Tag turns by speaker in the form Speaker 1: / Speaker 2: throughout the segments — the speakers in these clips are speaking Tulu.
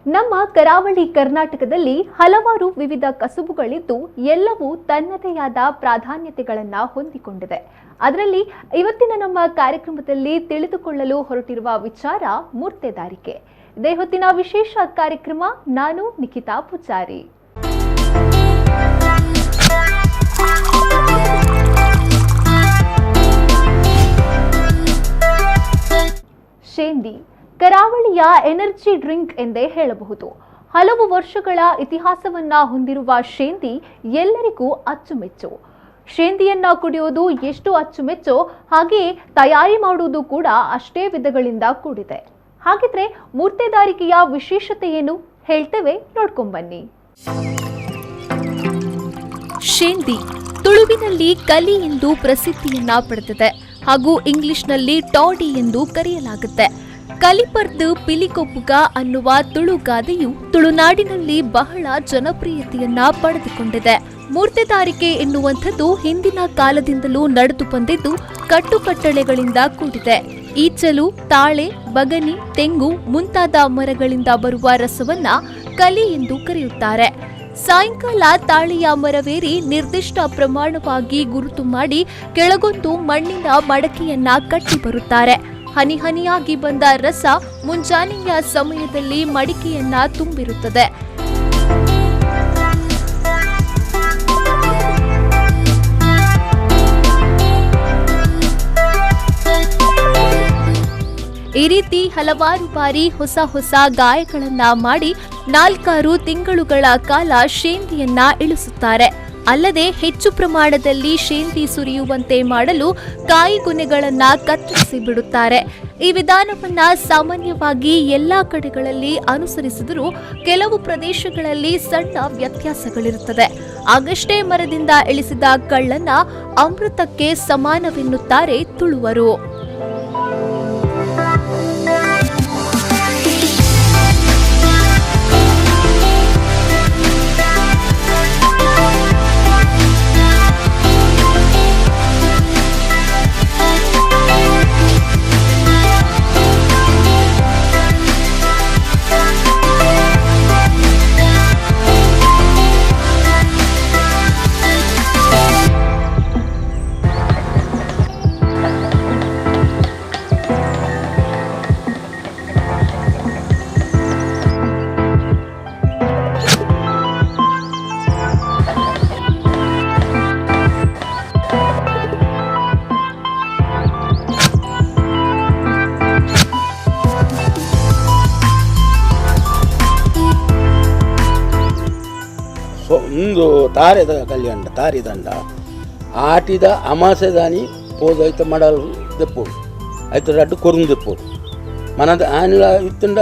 Speaker 1: ನಮ್ಮ ಕರಾವಳಿ ಕರ್ನಾಟಕದಲ್ಲಿ ಹಲವಾರು ವಿವಿಧ ಕಸುಬುಗಳಿದ್ದು ಎಲ್ಲವೂ ತನ್ನದೇ ಆದ ಪ್ರಾಧಾನ್ಯತೆಗಳನ್ನು ಹೊಂದಿಕೊಂಡಿದೆ. ಅದರಲ್ಲಿ ಇವತ್ತಿನ ನಮ್ಮ ಕಾರ್ಯಕ್ರಮದಲ್ಲಿ ತಿಳಿದುಕೊಳ್ಳಲು ಹೊರಟಿರುವ ವಿಚಾರ ಮೂರ್ತೆದಾರಿಕೆ. ಇದೇ ಹೊತ್ತಿನ ವಿಶೇಷ ಕಾರ್ಯಕ್ರಮ. ನಾನು ನಿಖಿತಾ ಪೂಜಾರಿ. ಶೇಂದಿ ಕರಾವಳಿಯ ಎನರ್ಜಿ ಡ್ರಿಂಕ್ ಎಂದೇ ಹೇಳಬಹುದು. ಹಲವು ವರ್ಷಗಳ ಇತಿಹಾಸವನ್ನ ಹೊಂದಿರುವ ಶೇಂದಿ ಎಲ್ಲರಿಗೂ ಅಚ್ಚುಮೆಚ್ಚು. ಶೇಂದಿಯನ್ನ ಕುಡಿಯೋದು ಎಷ್ಟು ಅಚ್ಚುಮೆಚ್ಚೋ ಹಾಗೆಯೇ ತಯಾರಿ ಮಾಡುವುದು ಕೂಡ ಅಷ್ಟೇ ವಿಧಗಳಿಂದ ಕೂಡಿದೆ. ಹಾಗಿದ್ರೆ ಮೂರ್ತೆದಾರಿಕೆಯ ವಿಶೇಷತೆ ಏನು ಹೇಳ್ತೇವೆ, ನೋಡ್ಕೊಂಬನ್ನಿ. ಶೇಂದಿ ತುಳುವಿನಲ್ಲಿ ಕಲಿ ಎಂದು ಪ್ರಸಿದ್ಧಿಯನ್ನ ಪಡೆದಿದೆ ಹಾಗೂ ಇಂಗ್ಲಿಷ್ನಲ್ಲಿ ಟಾಡಿ ಎಂದು ಕರೆಯಲಾಗುತ್ತೆ. ಕಲಿಪರ್ದು ಪಿಲಿಕೊಪ್ಪುಗ ಅನ್ನುವ ತುಳು ಗಾದೆಯು ತುಳುನಾಡಿನಲ್ಲಿ ಬಹಳ ಜನಪ್ರಿಯತೆಯನ್ನ ಪಡೆದುಕೊಂಡಿದೆ. ಮೂರ್ತೆದಾರಿಕೆ ಎನ್ನುವಂಥದ್ದು ಹಿಂದಿನ ಕಾಲದಿಂದಲೂ ನಡೆದು ಬಂದಿದ್ದು ಕಟ್ಟುಕಟ್ಟಳೆಗಳಿಂದ ಕೂಡಿದೆ. ಈಚಲು, ತಾಳೆ, ಬಗನಿ, ತೆಂಗು ಮುಂತಾದ ಮರಗಳಿಂದ ಬರುವ ರಸವನ್ನ ಕಲಿ ಎಂದು ಕರೆಯುತ್ತಾರೆ. ಸಾಯಂಕಾಲ ತಾಳೆಯ ಮರವೇರಿ ನಿರ್ದಿಷ್ಟ ಪ್ರಮಾಣವಾಗಿ ಗುರುತು ಮಾಡಿ ಕೆಳಗೊಂದು ಮಣ್ಣಿನ ಮಡಕೆಯನ್ನ ಕಟ್ಟಿ ಬರುತ್ತಾರೆ. ಹನಿ ಹನಿಯಾಗಿ ಬಂದ ರಸ ಮುಂಜಾನೆಯ ಸಮಯದಲ್ಲಿ ಮಡಿಕೆಯನ್ನ ತುಂಬಿರುತ್ತದೆ. ಈ ರೀತಿ ಹಲವಾರು ಬಾರಿ ಹೊಸ ಹೊಸ ಗಾಯಗಳನ್ನ ಮಾಡಿ 4-6 ತಿಂಗಳುಗಳ ಕಾಲ ಶೇಂದಿಯನ್ನ ಇಳಿಸುತ್ತಾರೆ. ಅಲ್ಲದೆ ಹೆಚ್ಚು ಪ್ರಮಾಣದಲ್ಲಿ ಶೇಂದಿ ಸುರಿಯುವಂತೆ ಮಾಡಲು ಕಾಯಿಗೊನೆಗಳನ್ನ ಕತ್ತರಿಸಿ ಬಿಡುತ್ತಾರೆ. ಈ ವಿಧಾನವನ್ನ ಸಾಮಾನ್ಯವಾಗಿ ಎಲ್ಲಾ ಕಡೆಗಳಲ್ಲಿ ಅನುಸರಿಸಿದರೂ ಕೆಲವು ಪ್ರದೇಶಗಳಲ್ಲಿ ಸಣ್ಣ ವ್ಯತ್ಯಾಸಗಳಿರುತ್ತದೆ. ಆಗಷ್ಟೇ ಮರದಿಂದ ಇಳಿಸಿದ ಕಳ್ಳನ್ನ ಅಮೃತಕ್ಕೆ ಸಮಾನವೆನ್ನುತ್ತಾರೆ ತುಳುವರು.
Speaker 2: ಒಂದು ತಾರೆದ ಕಲ್ಯಾಣ ತಾರಿದಂಡ ಆಟಿದ ಅಮಾಸೆದಾನಿ ಪೋದು ಐತ ಮಡಲ್ ದೆಪ್ಪೋಡು ಐತ ರಡ್ಡು ಕೊರುಂದು ದೆಪ್ಪೋಡು ಮನದ ಆನಿಲ ಇತ್ತಂಡ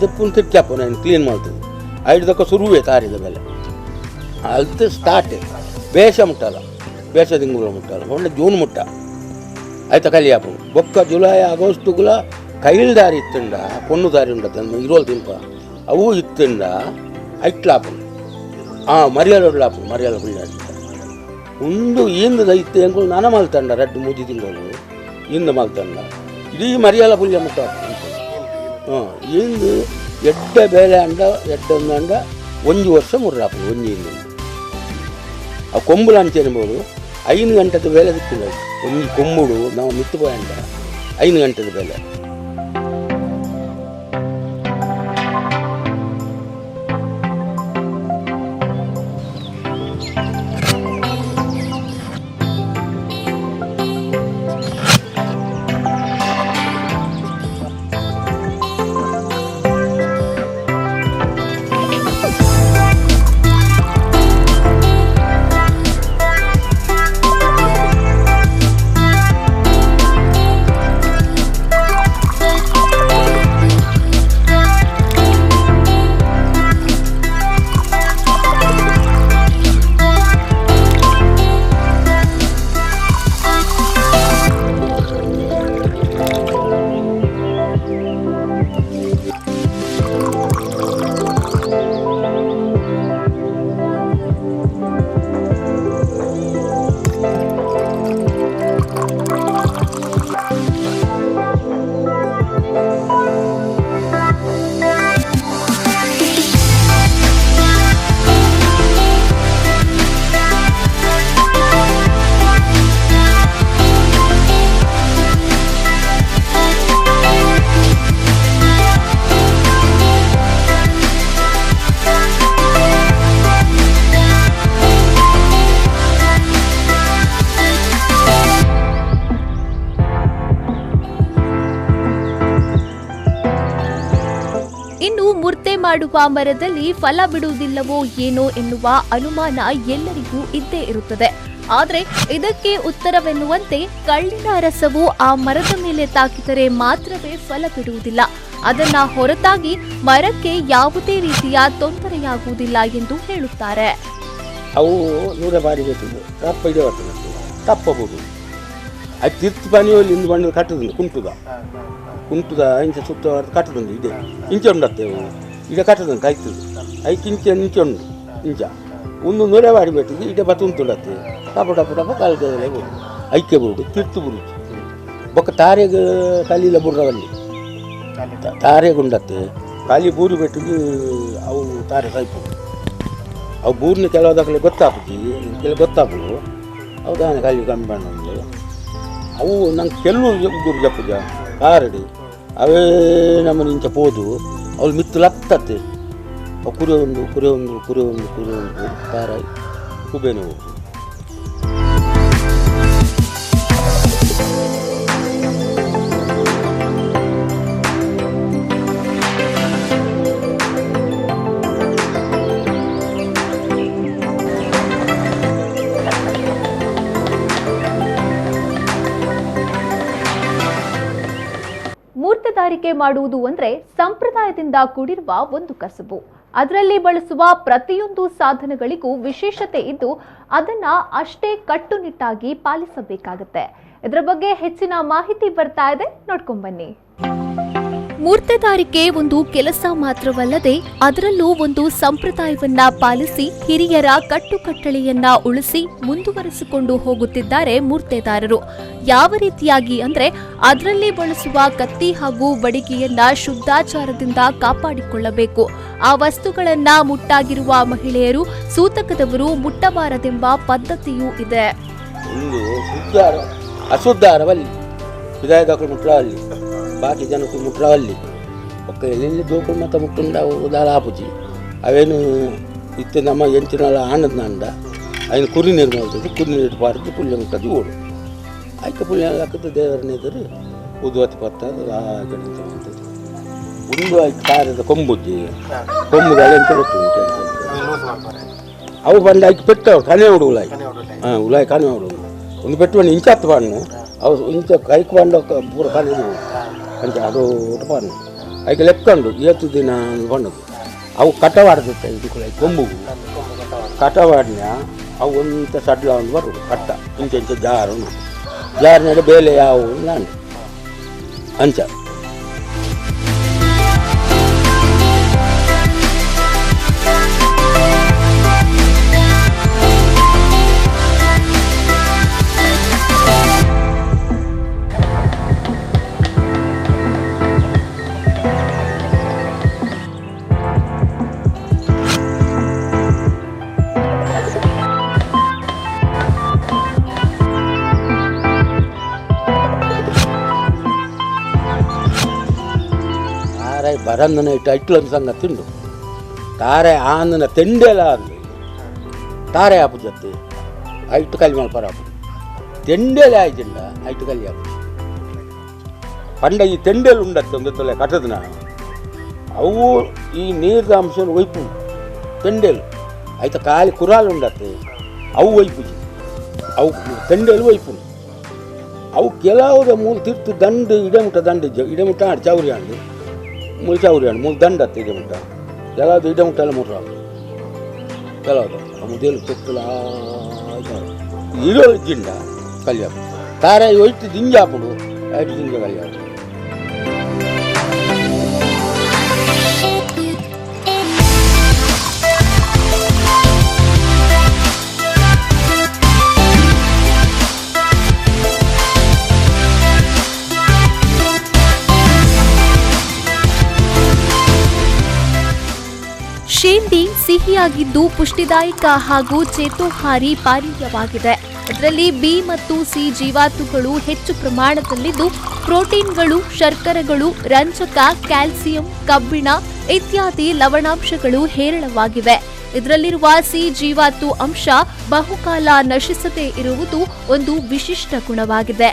Speaker 2: ದೆಪ್ಪುನ್ ತಿರ್ಕ್ಯಾಪು ನಾನು ಕ್ಲೀನ್ ಮಾಡ್ತದೆ. ಐಡ್ದಕ್ಕ ಸುರುವೆ ತಾರಿದ ಬೆಲೆ ಅಲ್ತು ಸ್ಟಾರ್ಟ್ ಬೇಷ ಮುಟ್ಟಲ್ಲ, ಬೇಷ ತಿಂಗಳು ಮುಟ್ಟಲ್ಲ, ಒಳ್ಳೆ ಜೂನ್ ಮುಟ್ಟ ಐತ ಕಲಿಯಾಪು. ಬೊಕ್ಕ ಜುಲೈ ಆಗಸ್ಟುಗುಲ ಕೈಲ್ ದಾರಿ ಇತ್ತಂಡ ಪೊಣ್ಣು ದಾರಿ ಉಂಡತ್ತ ಇರೋಲ್ ತಿಂಪ ಅವು ಇತ್ತಂಡ ಐಟ್ಲಾಪು. ಮರಿಯಾಲ ಮರಿಯಾಲ ಪುಳ್ಳಿ ಉಂದು ಈಂದ ಇತ್ತು ಎಂಕುಲು ನನ ಮಲ್ತಂಡ ರಡ್ಡು ಮೂಜಿ ತಿಂಗಳು ಇಂದ ಮಲ್ತಂಡ ಇಡೀ ಮರಿಯಾಲ ಪುಲ್ಯ ಮುಟ್ಟ. ಇಂದು ಎಡ್ಡೆ ಬೇಲೆ ಅಂಡ ಎಡ್ಡೆ ಅಂಡ ಒಂಜಿ ವರ್ಷ ಮುರ್ರಾಪು ಒಂಜಿ ಇಂದು ಆ ಕೊಂಬುಲ ಅಂಚೆನ್ಬೋದು 5 ಗಂಟೆದ ಬೇಲೆ ಸಿಕ್ಕಿಲ್ಲ. ಒಂಜಿ ಕೊಂಬುಡು ನಾವು ಮಿತ್ತು ಪೋಯಂಡ 5 ಗಂಟೆದ ಬೇಲೆ.
Speaker 1: ಮೂರ್ತೆ ಮಾಡುವ ಮರದಲ್ಲಿ ಫಲ ಬಿಡುವುದಿಲ್ಲವೋ ಏನೋ ಎನ್ನುವ ಅನುಮಾನ ಎಲ್ಲರಿಗೂ ಇದ್ದೇ ಇರುತ್ತದೆ. ಆದರೆ ಇದಕ್ಕೆ ಉತ್ತರವೆನ್ನುವಂತೆ ಕಳ್ಳಿನ ರಸವು ಆ ಮರದ ಮೇಲೆ ತಾಕಿದರೆ ಮಾತ್ರವೇ ಫಲ ಬಿಡುವುದಿಲ್ಲ, ಅದನ್ನ ಹೊರತಾಗಿ ಮರಕ್ಕೆ ಯಾವುದೇ ರೀತಿಯ ತೊಂದರೆಯಾಗುವುದಿಲ್ಲ ಎಂದು ಹೇಳುತ್ತಾರೆ.
Speaker 2: ಅವು ನೂರ ಬಾರಿ ಬೇಕಿದ್ದು ತಪ್ಪ ಇದೆ ತಪ್ಪಬಹುದು. ಅದು ತಿರ್ತು ಪನಿಯಲ್ಲಿ ಇಂದು ಬಣ್ಣ ಕಟ್ಟುದುಂಟು, ಕುಂಟುದ ಕುಂಟುದ ಇಂಚ ಸುತ್ತ ಕಟ್ಟುದುಂಟು. ಇದೆ ಇಂಚೆ ಉಂಡತ್ತೆ ಇಡೆ ಕಟ್ಟುದುಂಟು ಐತದು ಐಕ್ ಇಂಚೆ ಇಂಚೆ ಉಂಟು ಇಂಚ ಒಂದು ನೂರೇ ಬಾರಿ ಬೇಟಿದ್ದು ಇಡೆ ಬತ್ತು ಉಂಟುಡತ್ತೆ ಟಪ ಟಪ ಟಪ ಕಾಲು ಬೋದು ಐಕೆ ಬುರುಡು ತಿರ್ತು ಬುರುಡು ಬೊಕ್ಕ ತಾರೆಗೆ ಕಲಿಲ ಬುರ್ರವಲ್ಲಿ ತಾರೆ ಗುಂಡತ್ತೆ ಖಾಲಿ ಬೂರು ಬೆಟ್ಟಿದ್ದು ಅವು ತಾರೆ ಸೈಪು ಅವು ಬೂರಿನ ಕೆಲವುದಕ್ಕಲೆ ಗೊತ್ತಾಪುಜಿ ಕೆಲವು ಗೊತ್ತಾಪುಡು ಅವು ದಾನೆ ಖಾಲಿ ಕಮ್ಮಿ ಬಣ್ಣ ಅವು ನಂಗೆ ಕೆಲವು ಗುರು ಜಪ್ಪುಜ ಕಾರಡಿ ಅವೇ ನಮ್ಮ ಇಂಚ ಪೋದು ಅವಳು ಮಿತ್ತು ಲತ್ತತ್ತೆ ಅವು ಕುರಿ ಒಂದು ಕುರಿ ಒಂದು ಕುರಿ ಒಂದು ಕುರಿ ಒಂದು ತಾರ ಕುಬೇನೆ ಹೋಗು.
Speaker 1: ಮೂರ್ತೆದಾರಿಕೆ ಮಾಡುವುದು ಅಂದ್ರೆ ಸಂಪ್ರದಾಯದಿಂದ ಕೂಡಿರುವ ಒಂದು ಕಸಬು. ಅದರಲ್ಲಿ ಬಳಸುವ ಪ್ರತಿಯೊಂದು ಸಾಧನಗಳಿಗೂ ವಿಶೇಷತೆ ಇದ್ದು ಅದನ್ನ ಅಷ್ಟೇ ಕಟ್ಟುನಿಟ್ಟಾಗಿ ಪಾಲಿಸಬೇಕಾಗತ್ತೆ. ಇದರ ಬಗ್ಗೆ ಹೆಚ್ಚಿನ ಮಾಹಿತಿ ಬರ್ತಾ ಇದೆ, ನೋಡ್ಕೊಂಡ್ಬನ್ನಿ. ಮೂರ್ತೆದಾರಿಕೆ ಒಂದು ಕೆಲಸ ಮಾತ್ರವಲ್ಲದೆ ಅದರಲ್ಲೂ ಒಂದು ಸಂಪ್ರದಾಯವನ್ನ ಪಾಲಿಸಿ ಹಿರಿಯರ ಕಟ್ಟುಕಟ್ಟಳೆಯನ್ನ ಉಳಿಸಿ ಮುಂದುವರಿಸಿಕೊಂಡು ಹೋಗುತ್ತಿದ್ದಾರೆ ಮೂರ್ತೆದಾರರು. ಯಾವ ರೀತಿಯಾಗಿ ಅಂದ್ರೆ ಅದರಲ್ಲಿ ಬಳಸುವ ಕತ್ತಿ ಹಾಗೂ ಬಡಿಗೆಯನ್ನ ಶುದ್ಧಾಚಾರದಿಂದ ಕಾಪಾಡಿಕೊಳ್ಳಬೇಕು. ಆ ವಸ್ತುಗಳನ್ನ ಮುಟ್ಟಾಗಿರುವ ಮಹಿಳೆಯರು, ಸೂತಕದವರು ಮುಟ್ಟಬಾರದೆಂಬ ಪದ್ಧತಿಯೂ ಇದೆ.
Speaker 2: ಬಾಕಿ ಜನಕ್ಕೂ ಮುಟ್ರ ಅಲ್ಲಿ ಒಕ್ಕ ಎಲ್ಲೆಲ್ಲಿ ಜೋಕುಲು ಮತ್ತು ಮುಟ್ಟುಂಡ ದಾಲ ಆಪುಜಿ ಅವೇನು ಇತ್ತೆ ನಮ್ಮ ಎಂಚಿನಾಲ ಆನಂದ ಅಂಡ ಐನು ಕುರಿ ನೀರು ಮಾಡ್ತದೆ. ಕುರಿ ನೀರು ಪಾರ್ದು ಪುಲ್ಯ ಮುಟ್ಟದು ಓಡು ಐಕ ಪುಲ್ಯ ಹಾಕಿದ್ದು ದೇವರನ್ನ ಎದುರು ಉದ್ವತ್ತಿ ಪತ್ತ ಆ ಕಡೆ ಮಾಡ್ತದೆ. ಒಂದು ಐದು ಕಾರದ ಕೊಂಬುಜ್ಜಿ ಕೊಂಬುದ ಎಂಚ ಗೊತ್ತು ಅವು ಬಂದು ಐಕ್ ಪೆಟ್ಟು ಕನೆ ಉಡು ಉಲಾಯಿ ಹಾಂ ಉಲಾಯಿ ಕನೆ ಉಡು ಒಂದು ಪೆಟ್ಟು ಬಂದು ಇಂಚತ್ತು ಬಣ್ಣು ಅವು ಇಂಚ ಕೈಕ್ ಬಂಡ ಪೂರ ಕನೆ ಅಂಚ ಅದು ಊಟ ಬಣ್ಣು ಐಕೆ ಲೆಕ್ಕಂಡು ಏತು ದಿನ ಬಣ್ಣದು ಅವು ಕಟವಾಡ್ದಿತ್ತೆ ಇದಕ್ಕೆ ಕೊಂಬುಗು ಕಟವಾಡಿನ ಅವು ಒಂತ ಸಡ್ಲ ಒಂದು ಬರುದು ಕಟ್ಟ ಇಂಚ ಇಂಚ ಜಾರು ಜಾರಿನ ಬೇಲೆ ಯಾವು ನಾನು ಅಂಚ. ಬರಂದನ ಇಟ್ಟು ಐಟ್ಲೊಂದು ಸಂಗ ತಿಂಡು ತಾರೆ ಆಂದನ ತೆಂಡೆಲ ಅಂದು ತಾರೆ ಆಪು ಜೊತೆ ಐಟು ಕಲಿ ಮಲ್ಪರ ಆಪು ತೆಂಡೆಲೆ ಆಯ್ತಿಂಡ ಐಟು ಕಲಿ ಆಪು ಪಂಡ ಈ ತೆಂಡೆಲು ಉಂಡತ್ತೆ ಒಂದು ತೊಲೆ ಕಟ್ಟದನ ಅವು ಈ ನೀರ್ದ ಅಂಶ ಒಯ್ಪು ತೆಂಡೆಲು ಐತ ಖಾಲಿ ಕುರಾಲು ಉಂಡತ್ತೆ ಅವು ಒಯ್ಪುಜಿ ಅವು ತೆಂಡೆಲು ಒಯ್ಪು ಅವು ಕೆಲವುದ ಮೂಲ ತಿರ್ತು ದಂಡು ಇಡಮುಟ್ಟ ದಂಡು ಇಡಮುಟ್ಟ ಆಡು ಚೌರಿ ಆಂಡು ಮೂಲ ಚೌರಿ ಆಂಡು ಮೂಲ ದಂಡ ಅತ್ತ ಇಡಮುಟ್ಟ ಕೆಲವುದು ಇಡಮುಟ್ಟಲ್ಲ ಮೂರು ಕೆಲವುದು ಮುದೇಲು ತೊತ್ತಲ ಇರೋ ಜಿಂಡ ಕಲ್ಯಾಪು ತಾರೆ ಒಯ್ತು ದಿಂಜಾಪುಡು ಐಟು ದಿಂಜ ಕಲ್ಯಾಪು.
Speaker 1: ಶೇಂದಿ ಸಿಹಿಯಾಗಿದ್ದು ಪುಷ್ಟಿದಾಯಕ ಹಾಗೂ ಚೇತೋಹಾರಿ ಪಾನೀಯವಾಗಿದೆ. ಅದರಲ್ಲಿ ಬಿ ಮತ್ತು ಸಿ ಜೀವಾತುಗಳು ಹೆಚ್ಚು ಪ್ರಮಾಣದಲ್ಲಿದ್ದು ಪ್ರೋಟೀನ್ಗಳು, ಶರ್ಕರಗಳು, ರಂಜಕ, ಕ್ಯಾಲ್ಸಿಯಂ, ಕಬ್ಬಿಣ ಇತ್ಯಾದಿ ಲವಣಾಂಶಗಳು ಹೇರಳವಾಗಿವೆ. ಇದರಲ್ಲಿರುವ ಸಿ ಜೀವಾತು ಅಂಶ ಬಹುಕಾಲ ನಶಿಸದೇ ಇರುವುದು ಒಂದು ವಿಶಿಷ್ಟ ಗುಣವಾಗಿದೆ.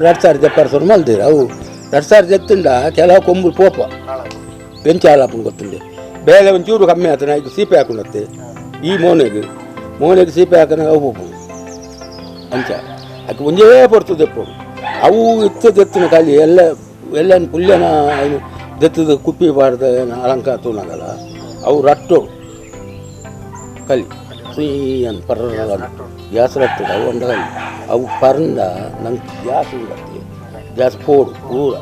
Speaker 2: ರಡ್ ಸಾರಿ ದೆಪ್ಪರ ಶುರು ಮಲ್ದಿರು ಅವು ರಡ್ ಸಾರಿ ದೆತ್ತುಂಡ ಕೆಲವು ಕೊಂಬು ಪೋಪ ಬೆಂಚಾಲಪ್ಪನ ಗೊತ್ತುಂಡೆ ಬೇಲೆ ಒಂಚೂರು ಕಮ್ಮಿ ಆತನ ಈಗ ಸೀಪೆ ಹಾಕೊಂಡತ್ತೆ ಈ ಮೋನೆಗೆ ಮೋನೆಗೆ ಸೀಪೆ ಹಾಕನ ಅವು ಪೋಪು ಅಂಚ ಅದಕ್ಕೆ ಒಂಜೇ ಪೊರ್ತು ದೆಪ್ಪೋಡು ಅವು ಇತ್ತ ದೆತ್ತಿನ ಖಾಲಿ ಎಲ್ಲ ಎಲ್ಲ ಪುಲ್ಯನ ಏನು ದೆತ್ತದ ಕುಪ್ಪಿ ಬಾರ್ದ ಏನು ಅಲಂಕಾರ ತೂನಾಗಲ್ಲ ಅವು ರಟ್ಟೋಡು ಕಲಿ ಸುಯ್ ಪರ್ರ ಗ್ಯಾಸ್ ರಟ್ಟೋಡು ಅವು ಅಂಡ ಕಲಿ ಅವು ಪರಂದ ನಂಗೆ ಗ್ಯಾಸ್ ಉಂಡತ್ತೆ ಗ್ಯಾಸ್ ಪೋಡು ಪೂರ.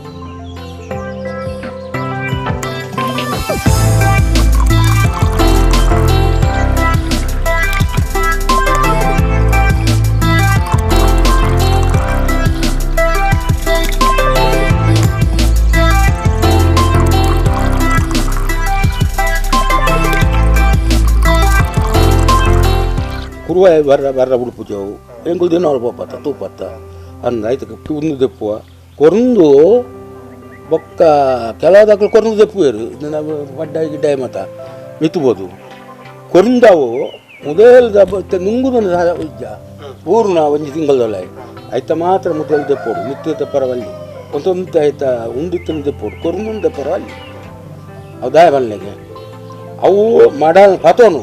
Speaker 2: ಕುರುವ ಬರ್ರ ಬರ್ರ ಉಡುಪುಜವು ಎಂಕುಲು ದಿನ ಪೋಪತ್ತ ತೂಪತ್ತ ಅಂದ ಐತಕ್ಕೆ ಉಂದು ದೆಪ್ಪುವ ಕೊರಂದು ಬೊಕ್ಕ ಕೆಲವುದಕ್ಕಲು ಕೊರಂದು ದೆಪ್ಪುವೇರು ಪಡ್ಡಾಯಿ ಗಿಡ್ಡಾಯಿ ಮತ ಮಿತ್ತುಬೋದು ಕೊರಂದವು ಮುದೇಲ್ದ ನುಂಗುದ ಇಜ್ಜ ಊರುನ ಒಂಜಿ ತಿಂಗಳದೊಲ ಐತ ಮಾತ್ರ ಮುದೇಲ್ ದೆಪ್ಪೋಡು ಮಿತ್ತು ತೆಪ್ಪರವಲ್ಲಿ ಒಂತೊಂತ ಐತ ಉಂದಿತ್ತನ್ನು ದೆಪ್ಪೋಡು ಕೊರಂದು ದೆಪ್ಪರವಲ್ಲಿ ಅವು ದಾಯ ಬಲ್ಲೆಗೆ ಅವು ಮಡಲ್ ಪತೋನು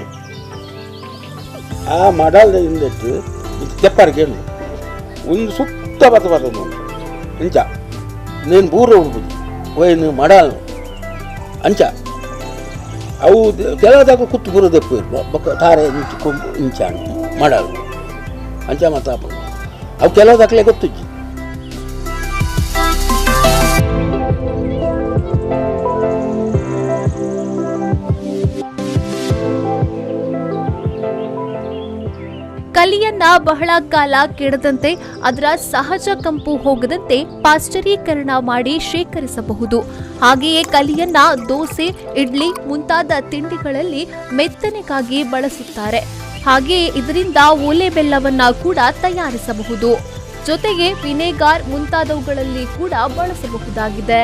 Speaker 2: ಆ ಮಡಲ್ದ ಹಿಂದೆಟ್ಟು ಇದು ತೆಪ್ಪರಿಗೆ ಒಂದು ಸುತ್ತ ಬತ್ತ ಬರ್ತದೆ ಇಂಚ నేను ಬೂರ ಉಡ್ಬೋದು ಒಯ್ನು ಮಡಲ್ ಅಂಚ ಅವು ಕೆಲವುದಾಗ ಕುತ್ತು ಬೂರ ದೆಪ್ಪು ಬೊಕ್ಕ ತಾರೆ ಇಂಚು ಕೊಂಬು ಇಂಚ ಮಡಲ್ ಅಂಚ ಮಾತಾಪ ಅವು ಕೆಲವುದಾಕ್ಲೆ ಗೊತ್ತುಜ್ಜಿ.
Speaker 1: ಕಲಿಯನ್ನ ಬಹಳ ಕಾಲ ಕೆಡದಂತೆ ಅದರ ಸಹಜ ಕಂಪು ಹೋಗದಂತೆ ಪಾಶ್ಚರೀಕರಣ ಮಾಡಿ ಶೇಖರಿಸಬಹುದು. ಹಾಗೆಯೇ ಕಲಿಯನ್ನ ದೋಸೆ, ಇಡ್ಲಿ ಮುಂತಾದ ತಿಂಡಿಗಳಲ್ಲಿ ಮೆತ್ತನೆಗಾಗಿ ಬಳಸುತ್ತಾರೆ. ಹಾಗೆಯೇ ಇದರಿಂದ ಓಲೆ ಬೆಲ್ಲವನ್ನ ಕೂಡ ತಯಾರಿಸಬಹುದು. ಜೊತೆಗೆ ವಿನೆಗಾರ್ ಮುಂತಾದವುಗಳಲ್ಲಿ ಕೂಡ ಬಳಸಬಹುದಾಗಿದೆ.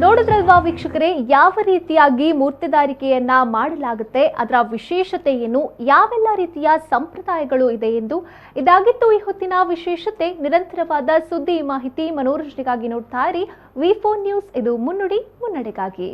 Speaker 1: ನೋಡಿದ್ರಲ್ವಾ ವೀಕ್ಷಕರೇ, ಯಾವ ರೀತಿಯಾಗಿ ಮೂರ್ತಿದಾರಿಕೆಯನ್ನ ಮಾಡಲಾಗುತ್ತೆ, ಅದರ ವಿಶೇಷತೆ ಏನು, ಯಾವೆಲ್ಲ ರೀತಿಯ ಸಂಪ್ರದಾಯಗಳು ಇದೆ ಎಂದು. ಇದಾಗಿತ್ತು ಈ ಹೊತ್ತಿನ ವಿಶೇಷತೆ. ನಿರಂತರವಾದ ಸುದ್ದಿ, ಮಾಹಿತಿ, ಮನೋರಂಜನೆಗಾಗಿ ನೋಡ್ತಾ ಇರಿ ವಿ4 ನ್ಯೂಸ್. ಇದು ಮುನ್ನುಡಿ ಮುನ್ನಡೆಗಾಗಿ.